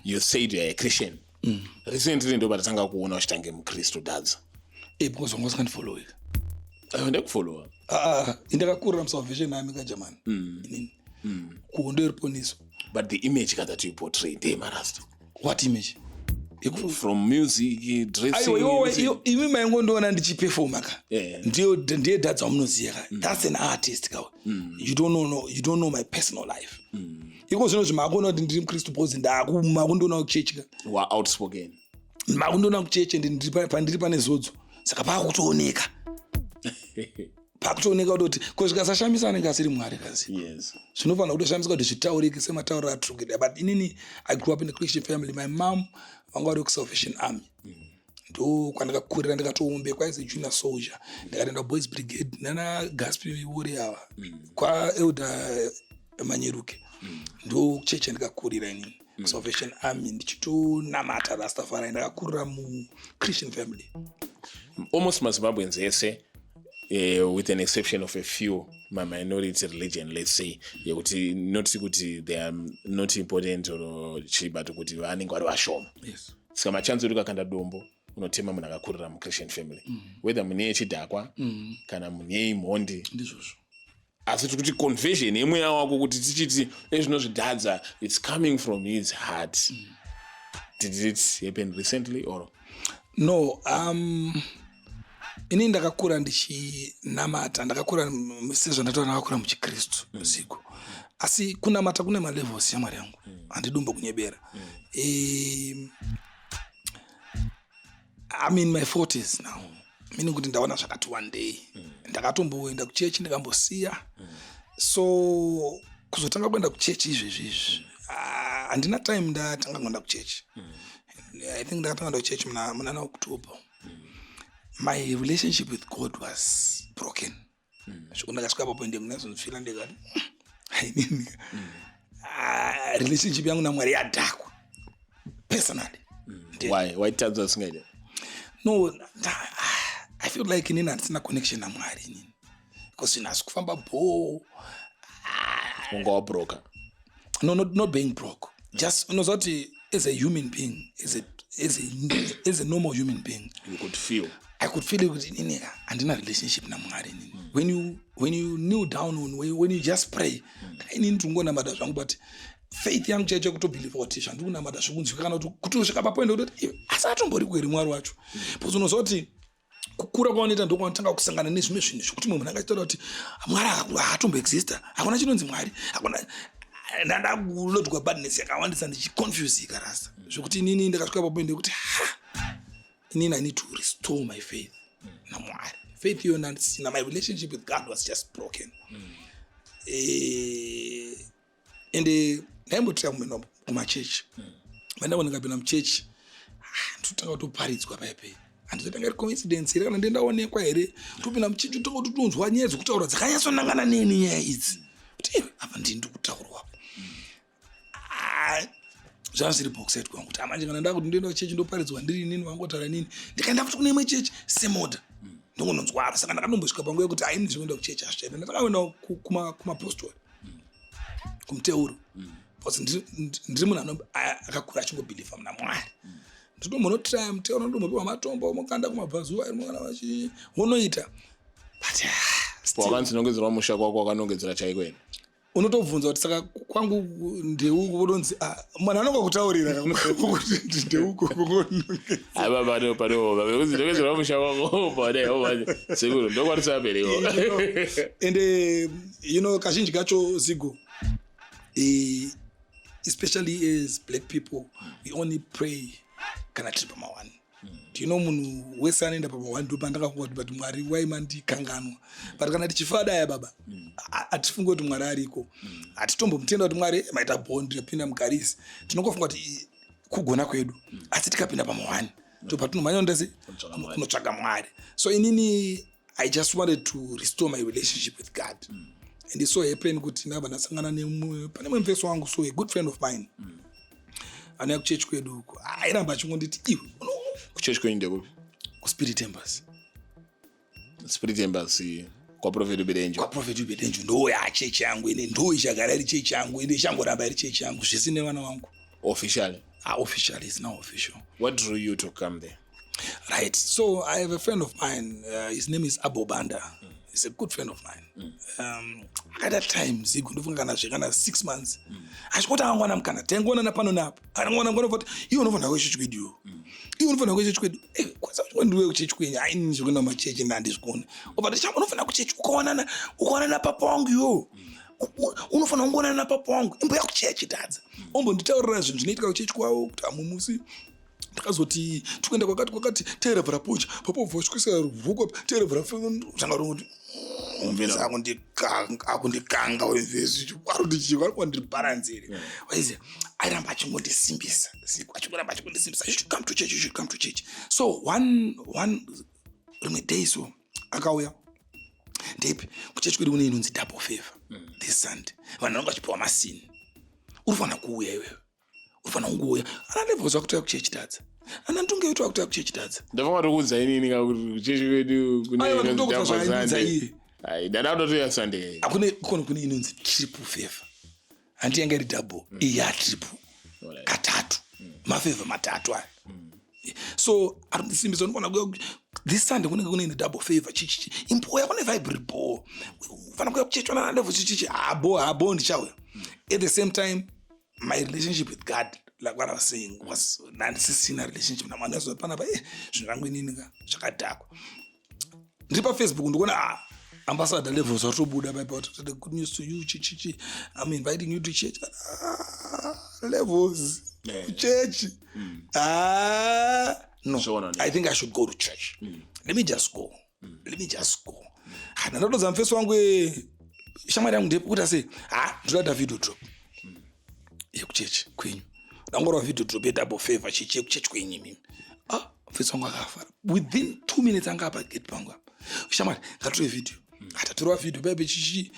You said you are a Christian. Recently ndo patatanga kuona uchitange muKristu, Dadza. Because wanga usingandifollowika. Aiwa, ndekufollowa. Aa, indakakurira muSalvation Army kajamani inini, kuhondo yeruponiso. But the image ka that you portray ndeyemarasta. What image? From music, dressing. Aiwa, iwo imi maingondiona ndichipefoma ka. Ndiyo, ndiye Dadza wamunoziva ka. That's an artist ka. You don't know, no, you don't know my personal life. Iko zvino zvimakuona kuti ndiri muKristu because makundiona kuchechi ka. Wa outspoken. Makundiona kuchechi and pandiri pane zodzo, saka paakutooneka, pakutooneka kutoti ko zvikasashamisa anenge asiri Mwari kazi. Zvinofanira kutoshamisika kuti zvitaurike sematauriro atiri kuita. But inini I grew up in a Christian family. My mom vanga vari kuSalvation Army, ndo kwandakakurira. Ndikatoumbekwa as a junior soldier, ndikatoenda Boys Brigade nana Gaspi Wori ava, kwaElder Manyeruke. Ndo chechi yandikakurira inini, Salvation Army, ndichitonamata Rastafari. Ndakakurira muChristian family. Almost maZimbabweans ese, with an exception of a few ma-minority religion, let's say, yekuti not kuti they are not important or chii, but kuti vanenge vari vashoma. Saka machanzi uri ukakanda dombo unotema munhu akakurira muChristian family, whether mune yechidhakwa kana mune imhondi. Ndizvozvo. Asi tiri kuti conversion yemweya wako, kuti tichiti ezvinozvidhadza, it's coming from his heart. Did it happen recently or? No, inini ndakakura ndichinamata. Ndakakura sezvandataura, ndakakura muchiKristu ziko, asi kunamata kune malevels, yamwari yangu. Handidumbo kunyebera. I'm in my 40s now, meaning kuti ndaona zvakati one day. Ndakatomboenda kuchechi, ndikambosiya. So kuzotanga kuenda kuchechi izvezvi izvi, ah, handina time ndatanga kuenda kuchechi. I think ndakatanga kuenda kuchechi muna October. My relationship with God was broken. Zviko ndakasvika papo ende ndinazonzwira ndikati, "Ainini, ah, relationship yangu naMwari yadhakwa personally." Why? Waitadza usingaite? No, I feel like inini handisina connection naMwari inini, because zvinhu hasi kufamba bho. Unga wabroka? No, not being broke, just unoziva kuti as a human being, as a normal human being, You could feel. I could feel kuti inini handina relationship naMwari inini. When you kneel down on when you just pray, inini ndingonamata zvangu, but faith yangu chaicho kutobhilivha kuti zvandiri kunamata zvikunzwika, kana kuti kutosvika papoint kutoti iwe, asi atombori kueri Mwari wacho? Because unoziva kuti kukura kwaunoita ndokwanotanga kusangana nezvimwe zvinhu zvekuti mumwe munhu angachitaura kuti Mwari haatomboexista, hakuna chinonzi Mwari, hakuna. Ndanda kulodwa badness yakawandisa, ndichiconfusika rasta, zvekuti inini ndakasvika papoint yekuti, ha, inini I need to restore my faith naMwari. Faith iyona handisina. My relationship with God was just broken. Ende ndaimbotira kumboenda kumachechi. Mandaona ndikapinda muchechi, ah, ndotanga kutoparidzwa paipai. Handizotanga iri coincidence here kana ndendaonekwa here? Topinda muchechi, totanga kutotonzwa nyaya dzekutaura dzakanyatsonangana neni, nyaya idzi, kuti iwe, apa ndini ndikutaurwa. Ah, zvanga zviri boxet kwangu kuti amanje kana ndakuti ndoenda kuchechi, ndoparidzwa ndiri inini, vangotaura inini. Ndikaenda futi kune imwe chechi semoda, ndongononzwaro. Saka ndakatombosvika panguva yekuti haini zvekuenda kuchechi hazvichaita. Ndakaenda kumapostori, kumuteuro, because ndiri munhu akakura achingobhilivha muna Mwari. Ndinotombonotraya muteuro, ndotombopiwa matombo, mokanda kumabvazuva kana unoita, but ah, still- Wakanzi nongedzerwa musha kwako, wakanongedzera chaiko ene? Unotobvunza kuti saka kwangu ndeuku, votonzi, ah, munhu anongokutaurira kuti ndeuku. Aiva pano vekuzi nongedzerwa musha kwako pane sekuru ndokwanisa perewo. And kazhinji kacho zigo, especially as black people, we only pray kana tiri pamawani. Do you know munhu wese anoenda pamawani? Ndo pandakafunga kuti, but Mwari waimandikanganwa. But kana tichifadaya baba, hatifungi kuti Mwari ariko. Hatitombomutenda kuti Mwari maita bond yapinda mugarisi. Tinongofunga kuti kugona kwedu. Asi tikapinda pamawani, ndo patinomhanya ndese kunotsvaga Mwari. So inini I just wanted to restore my relationship with God. And it so happened kuti ndabva ndasangana nemumwe, pane mumwe mufesi wangu, so a good friend of mine anouya kuchechi kwedu uko. Airamba achingonditi, iwe Kuchechi kwenyu ndekupi? KuSpirit Embassy. Spirit Embassy kwaProphet Ubedenjo? KwaProphet Ubedenjo. Ndo yachechi yangu ine, ndo ichagara iri chechi yangu, ende ichangoramba iri chechi yangu zvese nevana vangu. Officially? Ah, officially, it's now official. What drew you to come there? Right. So I have a friend of mine. His name is Abo Banda. He's a good friend of mine. Akaita time, Zigo, ndofunga kana zvekana 6 months achingoti angwana mukana, taingoonana pano napo, angoona mukana kuti iwe unofanira kuchechi kwedu, iwe unofanira kuchechi kwedu. Kwanza uchingondiwe kuchechi kwenyu, aini zvekuenda machechi ndandizvikoni. Obva tichamba, unofanira kuchechi, ukaonana papa wangu iwewo, unofanira kungoonana napapa wangu, imboya kuchechi tadza ombonditaurira zvinhu zvinoitika kuchechi kwavo, kuti hamumusi takazoti tikuenda kwakati kwakati, tairevhera pocha papa ubva uchikuisa ruoko, tairevhera tanga kuti mvesi akundikanga wemvesi kwaruti vari kwandibharanzire waiziya. Airamba achingondisimbisa siku, achingoramba achingondisimbisa, "You should come to church, you should come to church." So one rimwe day so akauya, ndeipi kuchechi kwedu kune inonzi double favor this Sunday, vanhu vanonge vachipiwa masini, uri fanira kuuya iwewe, uri fanira kunguuya. Ana Levels vakutoya kuchechi tadza, ana Ndunge yetu vakutoya kuchechi tadza. Ndafunga tokuudza inini ka kuti kuchechi kwedu kune Aiwa, inonzi ndinokuudza double zvaaiudza Sunday. Iye. Ai, ndada kutotoya Sunday. Akune kune inonzi triple favor, hanti yanga iri double, iyi yatriple. Katatu, mafavor matatu aya. So arindisimbisa, unofana kuuya this Sunday, kunenge kune double favor, chichichi, imboya kune vibe ribo, ufana kuuya kuchechi wana level chichichi habo habo, ndichauya. At the same time, my relationship with God, like what I was saying, was ndandisisina relationship namwari. Azoa panapa, zvinhu zvangu inini ka zvakadhakwa. Ndiri paFacebook, ndikuona, ah, Ambassador Levels watobuda paipa, the good news to you, chichichi, I'm inviting you to church. Ah, Levels church, ah, no. Zvoona. I think I should go to church. Let me just go, let me just go. Ah, ndandatodza mufesi wangu, shamwari yangu, ndekuti ase, ha, ndoda video drop yekuchechi kwenyu, ndangorwa video drop yedouble favor, chichi yekuchechi kwenyu imimi. Ah, mufesi wangu akafara, within 2 minutes anga apa gate pangu apa, shamwari, ngatore video. Atatorwa video paipe chichi,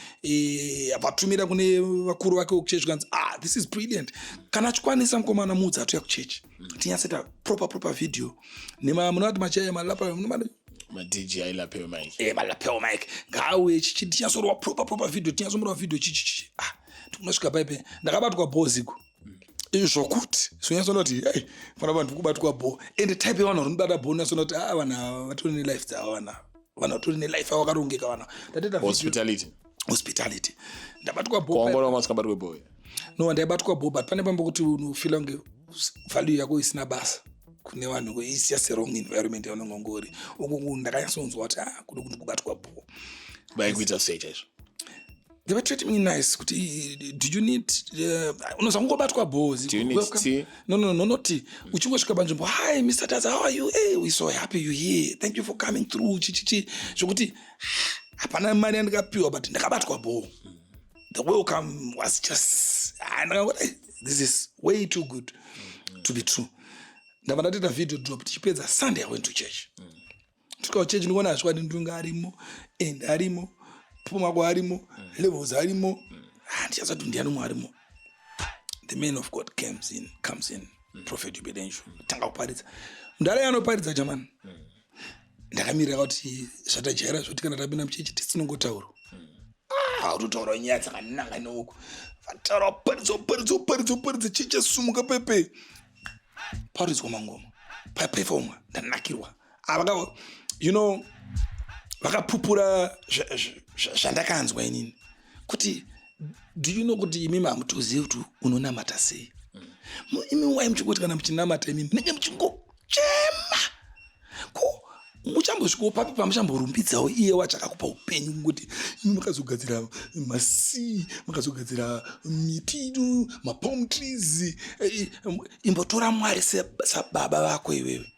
apatumira kune vakuru vake vekuchechi, kanzi, "Ah, this is brilliant. Kana achikwanisa mukomana, muudza atoya kuchechi, tinyatsoita proper proper video nema munoti machaya malapa maDJI lapel mic. Malapel mic, ngauye chichi, tinyatsorwa proper proper video, tinyatsomurwa video chichichi." Ah, tikunosvika paipe, ndakabatwa bhoziko zvokuti zvonyatsona kuti ei, fana vanhu kubatwa bho, ende type yevanhu vari kunobata bho, unyatsona kuti a, vanhu ava vatori nelife dzavo, vanhu ava, vanhu vatori nelife avo, vakarongeka vanhu ava. Ndatoita video- Hospitality. Hospitality, ndabatwa bho. Kuongora wanga usikabatwe bho? No, ndaibatwa bho, but pane pambo kuti unofila kunge value yako isina basa kune vanhu, it's just a wrong environment yaunenge ungori uku. Ndakanyatsonzwa kuti, ah, kuda kuti kubatwa bho. Vaikuita sei chaizvo? They were treating me nice, kuti, "Do you need unonzwa kungobatwa bho." Do you need tea? No, not tea. Uchingosvika panzvimbo, "Hi, Mr Tadza, how are you? Hey, we so happy you here, thank you for coming through," chichichi, zvokuti hapana mari yandikapiwa, but ndakabatwa bho. The welcome was just, ah, ndakangoti, "Hey, this is way too good to be true." Ndabva ndatoita video drop, tichipedza Sunday I went to church. Tusvika kuchechi, ndikuona zvikwadi, Ndunga arimo and arimo, Pumako arimo, Levels arimo. Ah, ndichazati ndiani umwe arimo. The man of God comes in, Prophet Ubedenjo, tanga kuparidza. Mudhara yanoparidza jamani, ndakamirira kuti zvatajaira zvoti kana tapinda muchechi tisinongotaura, ah, utotaura nyaya dzakananga neuku, vataura, paridza, paridza, paridza, paridza, chechi yasumuka pepe, paridzwa mangoma, papefomwa, ndanakirwa. Ah, vaka vakapupura zvandakanzwa inini kuti, "Do you know kuti imimi hamutozivi kuti unonamata sei? Imi wai muchingoti kana muchinamata imimi munenge muchingochema, ko muchambosvikawo papi pamuchamborumbidzawo iye wacho akakupa upenyu? Kungoti imi makazogadzira masea, makazogadzira miti, mapalm trees, imbotora Mwari sababa vako iwewe.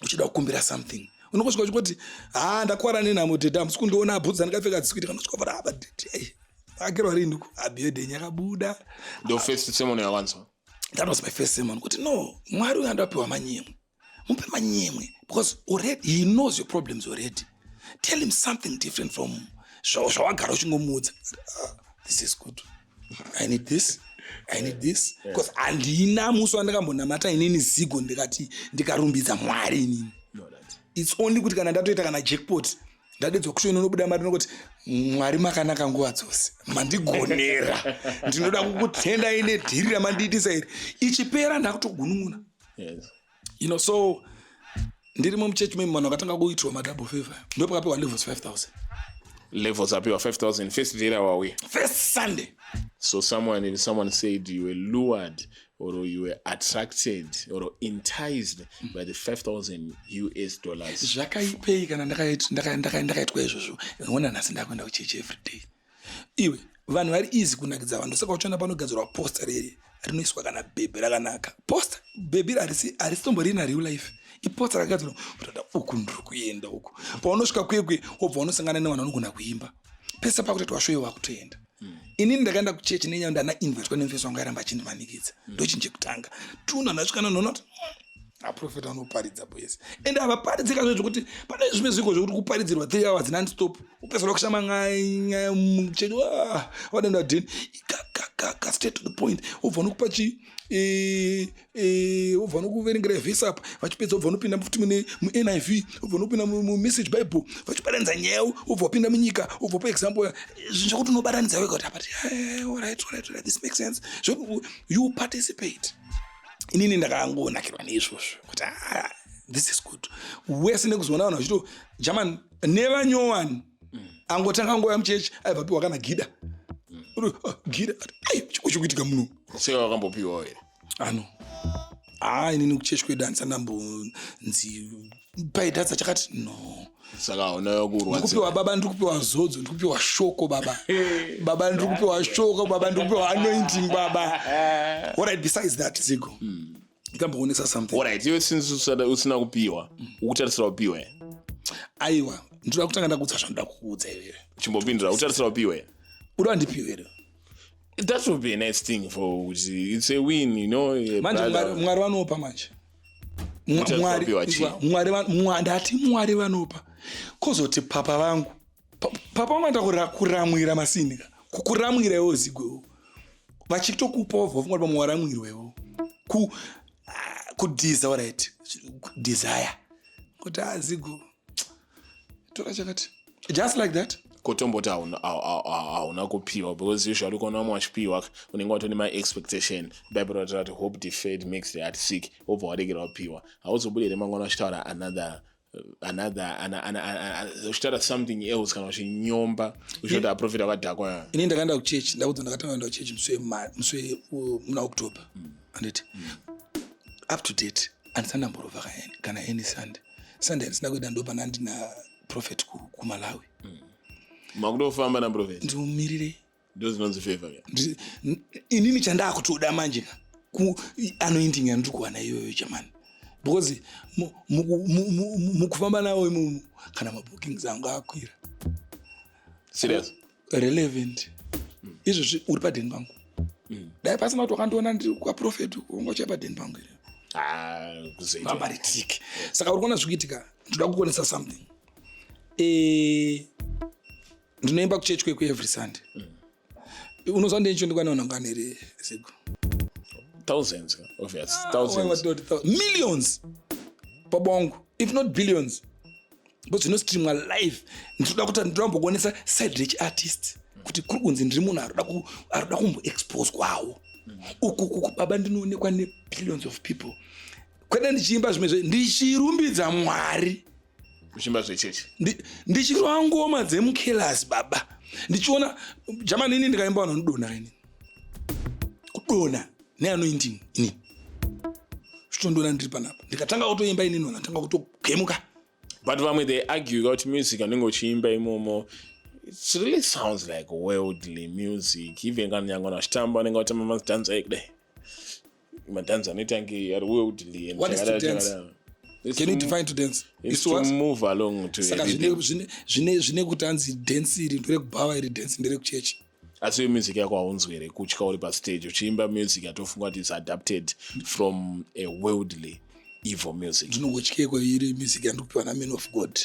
Uchida kukumbira something, unongosvika uchingoti, 'Ha, ndakwara nenhamo dhedha, hamusi kundiona, bhutsu dzandakapfeka dzisi kuita.' Kanosvika vati, 'Aba dhedhe, akerwa riniko?' Abhedhi yenyu yakabuda." Ndo first sermon yawanzwa? That was my first sermon, kuti no, Mwari uyu andapiwa manyemwe, mupe manyemwe, because already he knows your problems already. Tell him something different from zvawagara uchingomuudza. Ah, this is good, I need this, I need this, because handina musi wandakambonamata inini zigo ndikati ndikarumbidza Mwari inini. No, that It's only kuti kana ndatoita kana jackpot. Ndadedzwa kushow inobuda mari, nokuti Mwari makanaka nguva dzose, mandigonera, ndinoda kukutendai nedhiri ramandiitisa iri. Ichipera ndakutogunun'una. So ndirimo muchechi memi, vanhu vakatanga kuitirwa madouble favor, ndo pakapiwa Levels 5000. Levels apiwa 5000 first day rawauya? First Sunday. So someone said you were lured or you were attracted or enticed by the 5000 US dollars. Zvakaipei kana ndakaitwa izvozvo? Ona, nhasi ndakuenda kuchechi every day. Iwe, vanhu vari easy kunakidza vanhu. Saka uchiona panogadzirwa poster reri rinoiswa kana bhebhi rakanaka, poster bhebhi harisitomborina real life, iposter rakagadzirwa kutoda uku ndiri kuenda uku. Paunosvika kwekwe, wobva unosangana nevanhu vanogona kuimba pese pakutoitwa show, wakutoenda. Inini ndakaenda kuchechi nenyaya ndana invitwa nemufesi wangu, airamba achindimanikidza. Ndochinhu chekutanga tuna ndasvika nonoona kuti aprofeta anoparidza, boys, ende havaparidzi kazvo zvekuti pane zvimwe zviko zvekuti kuparidzirwa 3 hours nonstop, upedzera kushama chechi wadenda dheni ka straight to the point, wobva unokupa chi wobva unokuverengera vhesi apa, vachipedza wobva unopinda futi mune muNIV, wobva unopinda muMessage Bible, vachibatanidza nyaya, wobva wapinda munyika, wobva upa example, zvinhu zvekuti unobatanidza wega kuti apati, alright, this makes sense. Zvekuti you participate. Inini ndakangonakirwa neizvozvo kuti, ah, this is good. Wese nekuzoona vanhu vachito german nevanyowani angotanga nguva yamuchechi, aibva piwa kana gida. Ah, gida, ai, chiko chikuitika muno? Sei, wakambopiwawo here? Ano, haa, inini kuchechi kwedu handisati ndambonzi paidhatsa chakati, no. Saka hauna kurwadziwa? Ndikupiwa baba, ndiri kupiwa zodzo, ndiri kupiwa shoko baba, baba, ndiri kupiwa shoko baba, ndiri kupiwa anointing baba. Alright, besides that, Zigo, ndikamboonesa something. Alright, iwe since usina kupiwa, ukutarisira kupiwa here? Aiwa, ndinoda kutanga ndakuudza zvandoda kukuudza iwewe. Chimbopindura, ukutarisira kupiwa here? Uda wandipiwe here? That would be a nice thing for kuti it's a win. A Manje brother. Mwari vanopa manje. Muchazopiwa chii? Mwari, ndati Mwari vanopa, kozoti papa vangu, papa vangu vanoita kuramwira masini ka, kukuramwira iwo zigwewo, vachitokupa, wabva wafunga kuti pamwe waramwirwa iwo. Kudhiza, alright, desire kuti, a Zigo, tora chakati, just like that. Kotomboti hauna kupiwa, because usually ukaona vamwe vachipiwa, unenge watone maexpectation. Bible rataura kuti hope deferred makes the heart sick. Wobva waregera wapiwa, hauzobudi here mangwana uchitaura another uchitaura something else kana uchinyomba, uchiti aprofita akadhakwa? Ini ndakaenda kuchechi, ndakudza, ndakatanga kuenda kuchechi musi muna October, anditi? Up to date handisati ndamborovha kana any Sunday. Sunday handisina kuenda, ndo pana ndina prophet kuMalawi. Makutofamba naprofet? Ndimumirire. Ndo zinonzi favor ke. Inini chandakutoda manje ka ku anointing yandiri kuwana iyoyo jamani, because mukufamba nawo imomo, kana mabookings angu akwira. Serious? Relevant. Izvozvi uri padheni pangu, dai pasina kuti wakandiona ndiri kwaprofet, unga uchai padheni pangu here? Ah, kuzoita. Vambaritiki. Saka uri kuona zviri kuitika, ndoda kukuonesa something. Ndinoimba kuchechi kweku every Sunday. Unoziva ndeichondikwana vanhu vangani here, Zigo? Thousands, obvious. Thousands. Millions, baba wangu, if not billions, because zvinostreamwa live. Ndinoda kuti ndinoda kumbokuonesa side rechiartist, kuti kuri kunzi ndiri munhu arikuda kumboexposwawo uku kuku baba, ndinoonekwa nebillions of people kwete ndichiimba zvimwe ndichirumbidza Mwari. Uchimba zvechechi? Ndichirova ngoma dzemukelas baba, ndichiona jamani. Ini ndikaimba, vanhu vanodona, ini kudona neanointing. Ini chitondiona ndiri panapa, ndikatanga kutoimba inini, vanhu vatanga kutogemuka. But vamwe, they argue kuti music anenge uchiimba imomo, it really sounds like worldly music. Even kana nyangwe vachitamba, vanenge vatamba madhanzi aikudai, madhanzi anoita nge ari worldly and What is to chakadaro, dance? chakadaro. It's Can you to- define to dance? It's It's to what? move along to Saka a zvine rhythm. zvine kuti hanzi dance iri nderekubhawa, iri dance nderekuchechi. Asi iyo music yako haunzwi here kutya uri pastage uchiimba music yatofunga kuti is adapted from a worldly evil music? Ndinongotyekwa iri music yandiri kupiwa naman of God,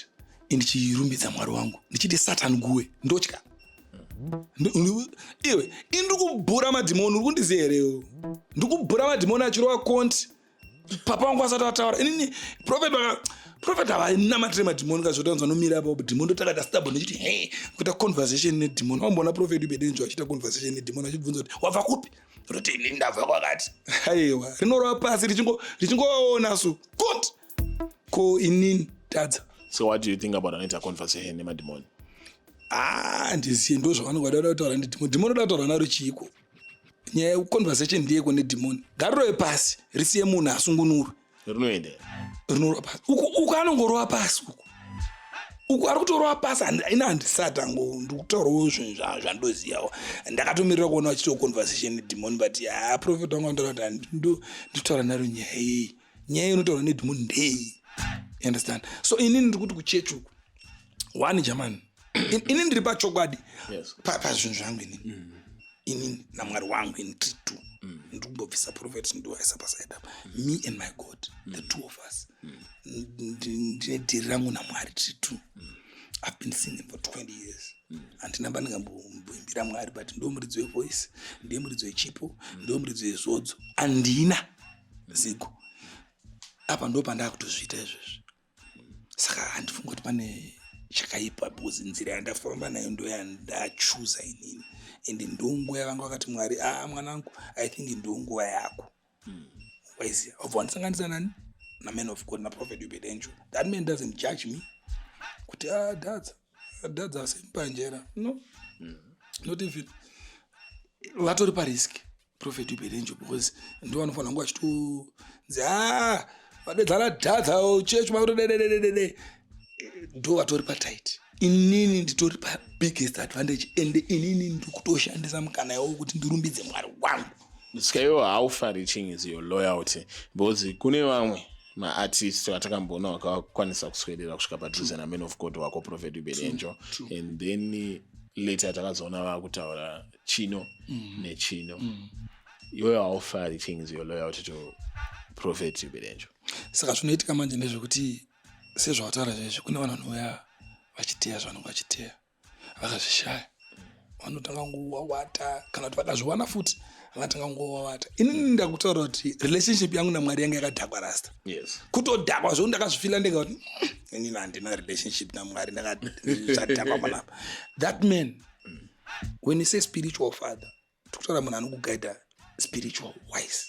indichirumbidza Mwari wangu, ndichiti Satan guwe, ndotya. Iwe, ini ndiri kubhura madhimoni, uri kundiziva here iwe? Ndiri kubhura madhimoni achirova konti papa vangu asati ataura. Inini prophet vaka Prophet havanamatire madhimoni kazotanzwa nomira apo dhimoni ndotakata stubborn nechiti he kuita conversation nedhimoni. Wamboona Prophet Uebert Angel achiita conversation nedhimoni achibvunza kuti wabva kupi? Roti ini ndabva kwakati. Aiwa, rinorova pasi richingoona so kuti ko inini tadza. So what do you think about anoita conversation nemadhimoni? Ah, ndiziye, ndo zvavanenge vada kutaura nedhimoni. Dhimoni roda kutaura naro chiiko? Nyaya yeconversation ndeyeko nedhimoni. Ngarirove pasi, risiye munhu asungunurwe. Rinoenda. Rinorova pasi uku, uku anongorova pasi uku, uku ari kutorova pasi. Ina handisati ango ndikutaurawo zvinhu zvandozivawo. Ndakatomirira kuona vachitawo conversation nedhimoni, but ha, prophet wangu anotaura kuti ndikutaura naro nyaya iyi. Nyaya inotaura nedhimoni ndei? You understand? So inini ndiri kuti kuchechi uku one german, ini ndiri pachokwadi pazvinhu zvangu inini. Inini naMwari wangu ini tiri two. Ndiri kumbobvisa prophet, ndiwaisa paside apa. Me and my God, the two of us. Ndine dhiri rangu naMwari, tiri two. I've been singing for 20 years. Handina pandingamboimbira Mwari, but ndo muridzi wevoice, ndiye muridzi wechipo, ndo muridzi wezodzo. Handina zigo apa, ndo pandakutozviita izvezvi. Saka handifungi kuti pane chakaipa, because nzira yandafamba nayo ndo yandachuza inini, ende ndonguva yavanga vakati Mwari, "A mwanangu, I think ndonguva yako." Waiziya, wabva wandisanganisa nani? Naman of God, naProphet Uebert Angel. That man doesn't judge me kuti a dadza dadza asempanjera. No, not even. Vatori parisk Prophet Uebert Angel, because ndo vanofanira kunge vachitonzi a vadedzana dhadza chechi mautodedededede. Ndo vatori patight. Inini nditori pabiggest advantage, ende inini ndiri kutoshandisa mukana iwowo kuti ndirumbidze Mwari wangu. Saka iwo, how far reaching is your loyalty? Because kune vamwe maartist vatakamboona vakakwanisa kuswedera kusvika padhuze naman of God wako, Prophet Uebert Angel, and then later takazoona vakutaura chino nechino. Iweyo, how far reaching is your loyalty to Prophet Uebert Angel? Saka zvinoitika manje ndezvekuti, sezvawataura zvezvi, kune vanhu vanouya vachiteya zvavanenge vachiteya, vakazvishaya vanotanga ngowawata, kana kuti vakazviwana futi vanotanga ngowawata. Inini ndakutaura kuti relationship yangu naMwari yanga yakadhakwa, rasta. Kutodhakwa zvo ndakazvifila ndega kuti inini handina relationship naMwari, ndakazvadhakwa panapa. That man, when you say spiritual father, tikutaura munhu anokugaidha spiritual wise,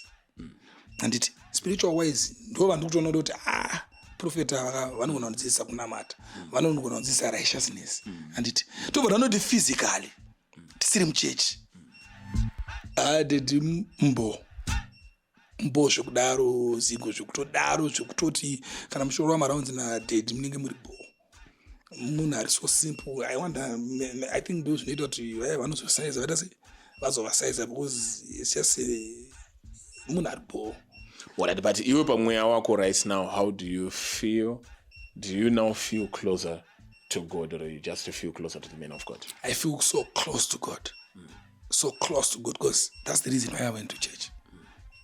handiti? Spiritual wise ndo vandiri kutoona kuti ah, prophet ava vanogona kundidzidzisa kunamata, vanogona kundidzidzisa righteousness, handiti? Tobva tanoti physically tisiri muchechi, adedi mbo mbo zvekudaro, zigo zvekutodaro, zvekutoti kana muchiorwa marounds nadaddy munenge muri bo. Munhu ari so simple. I wonder, I think ndo zvinoita kuti vaya vanozosaiza vaita sei, vazovasaiza, because it's just munhu ari bo. Alright, but iwe pamweya wako right now, how do you feel? Do you now feel closer to God, or you just feel closer to the man of God? I feel so close to God, so close to God, because that's the reason why I went to church.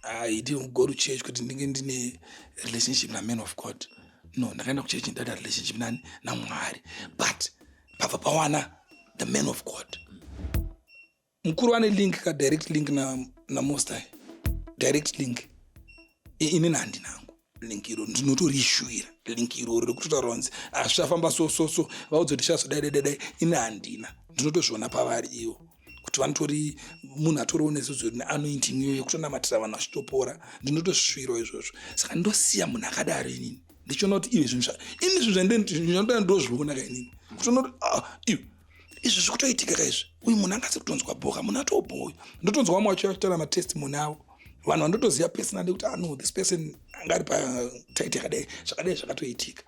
I didn't go to church kuti ndinge ndine relationship naman of God. No, ndakaenda kuchechi ndada relationship nani? NaMwari. But pabva pawana the man of God mukuru ane link ka direct link naMost High, direct link. Inini handinangu link iro, ndinotorishuvira link iroro rekutotaura kunzi hazvichafamba so so so, vaudze kuti chazodai dai dai dai. Ini handina, ndinotozviona pavari ivo kuti vanotori munhu atoriwo nezodzo neanointing iyoyo yekutonamatira vanhu vachitopora. Ndinotozvisvirawo izvozvo. Saka ndosiya munhu akadaro inini ndichiona kuti iwe zvinhu ini zvinhu zvandinoda ndozviona ka inini, kutoona kuti ah, iwe izvi zvikutoitika ka izvi. Uyu munhu angasi kutonzwa bhoka, munhu atobhoyo. Ndotonzwa vamwe vacho vachitaura matestimony avo, vanhu vandotoziva personally kuti ah no, this person anga ari patight yakadai, zvakadai zvakatoitika.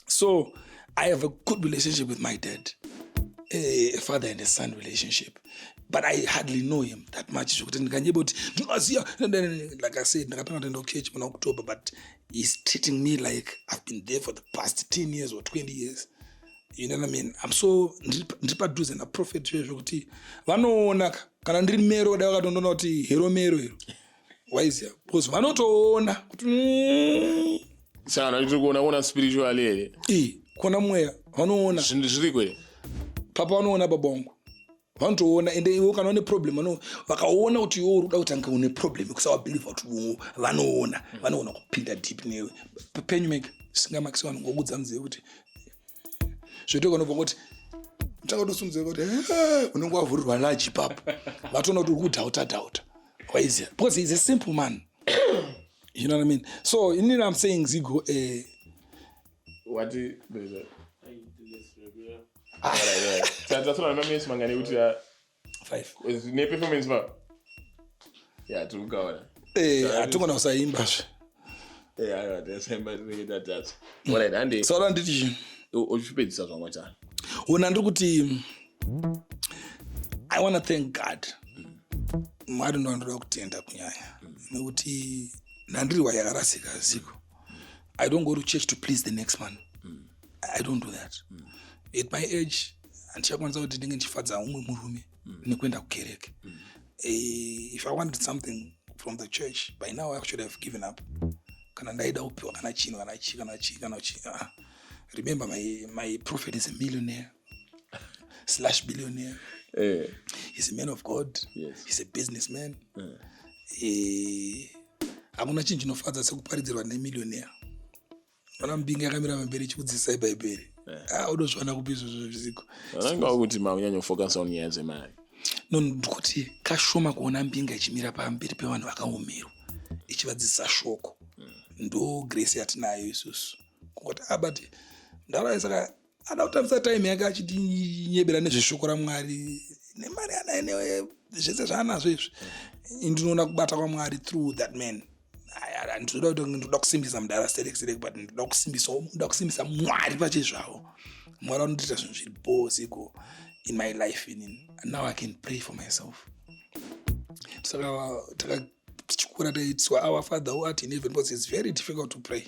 So I have a good relationship with my dad, a father and a son relationship, but I hardly know him that much zvekuti ndinganyeba kuti ndinoziva. Like I said, ndakatanga kuenda kuchurch muna October, but he's treating me like I've been there for the past 10 years or 20 years, you know what I mean? I'm so ndiri padhuze naprophet zvokuti vanoona kana ndiri mero dai vakatondoona kuti hero mero iro, waiziya, because vanotoona kuti Saka tiri kuona kuona spiritually here? I kuona mweya vanoona. Zvinhu zviriko here? Papa vanoona, baba vangu vanotoona. Ende iwe kana une problem, vakaona kuti iwe uri kuda kutanga une problem yekusavabhilivha kuti vanoona, vanoona kupinda deep newe penyu mega. Zvisingamakisi vanhu, ngokudza munzeve kuti zvoitoka, unobva kuti tanga kutosunzeka kuti unenge wavhurirwa large ipapo, vatoona kuti uri kudhauta dhauta, waiziya, because he's a simple man, you know what I mean? So inini I'm saying, Zigo, What? Tatsona maminutes mangani kuti 5. Neperformance pa ya tiri kukaona. Hatingona kusaimbazve. Aiwa, tasaimba, tinenge tatadza. Alright, hande. Saura nditi chii? Uchipedzisa zvangu chana. Ona, ndiri kuti I want to thank God. Mwari ndo andoda kutenda kunyanya, nekuti ndandiri wayakarasika ziko. I don't go to church to please the next man. I don't do that. At my age handichakwanisa kuti ndinge ndichifadza umwe murume nekuenda kukereke. If I wanted something from the church, by now I should have given up, kana ndaida kupiwa kana chinhu, kana chi, kana chi, kana chi. Remember, my prophet is a millionaire/billionaire. He's a man of God. He's a businessman. Hakuna chinhu chinofadza sekuparidzirwa nemillionaire. Vana mubinga yakamira pamberi ichikudzidzisai Bhaibheri. Ah, unozviwana kupi izvozvo zvisiko? Vanenge vakuti makunyanyofocus on nyaya dzemari. No, ndikuti kashoma kuona mbinga ichimira pamberi pevanhu vakaomerwa ichivadzidzisa shoko. Ndo grace yatinayo isusu. Kungoti abati ndarayi, saka ada kutambisa time yake achitinyebera nezveshoko raMwari nemari anaye, zvese zvaanazvo izvi. Ndinoona kubata kwaMwari through that man. Ndinoda kuti ndoda kusimbisa mudhara sterek sterek, but ndoda kusimbisawo, ndoda kusimbisa Mwari pachezvavo. Mwari anondiita zvinhu zviri bosiko in my life inini. Now I can pray for myself. Saka tichikura taitiswa "Our Father who art in heaven", because it's very difficult to pray.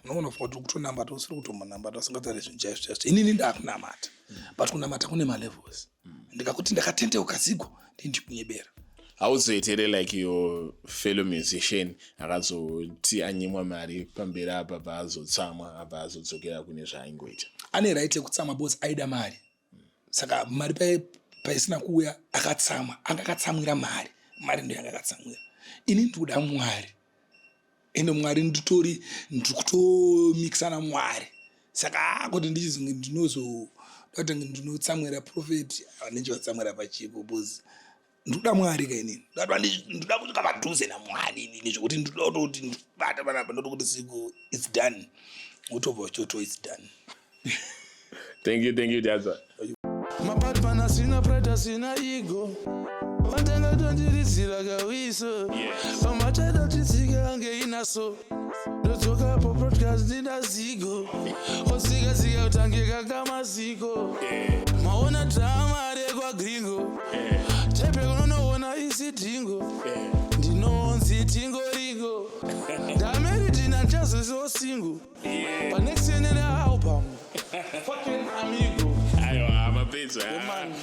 Unoona kuti kutonamata usiri kutombonamata, usingatari zvinhu chaizvo chaizvo. Inini ndakunamata, but kunamata kune malevels. Ndikakuti ndakatendeuka zigo, ndindikunyebera. Hauzoitere like your fellow musician akazoti anyimwa mari pamberi apa, paazotsamwa, apa azodzokera kune zvaaingoita? Ane right yekutsamwa because aida mari. Saka mari paisina kuuya akatsamwa, anga akatsamwira mari. Mari ndo yanga akatsamwira. Ini ndikuda Mwari, ende Mwari nditori ndikutomikisana Mwari. Saka kuti ndichizonge ndinozoda kuti ndinotsamwira prophet, handichivatsamwira pachipo, because ndikuda Mwari ka inini. Ndoda kusvika padhuze naMwari inini, zvokuti ndoda kutoti ndibata panapa, ndoda kuti siku it's done, utobva uchoto it's done. Thank you, thank you, Dadza. Mabadman asina pride, asina ego, vantenga tondiridzira kawiso pamachada titsika ange inaso. Ndodzoka po podcast ndina zigo, otsika-tsika kutange kakamaziko. Maona drama rekwagringo tepe kunonoona isidhingo. Ndinonzi tingoringo, ndameridhina, ndichazosiwo single panext yenene album. Fucking amigo. Aiwa, mapedza. Man.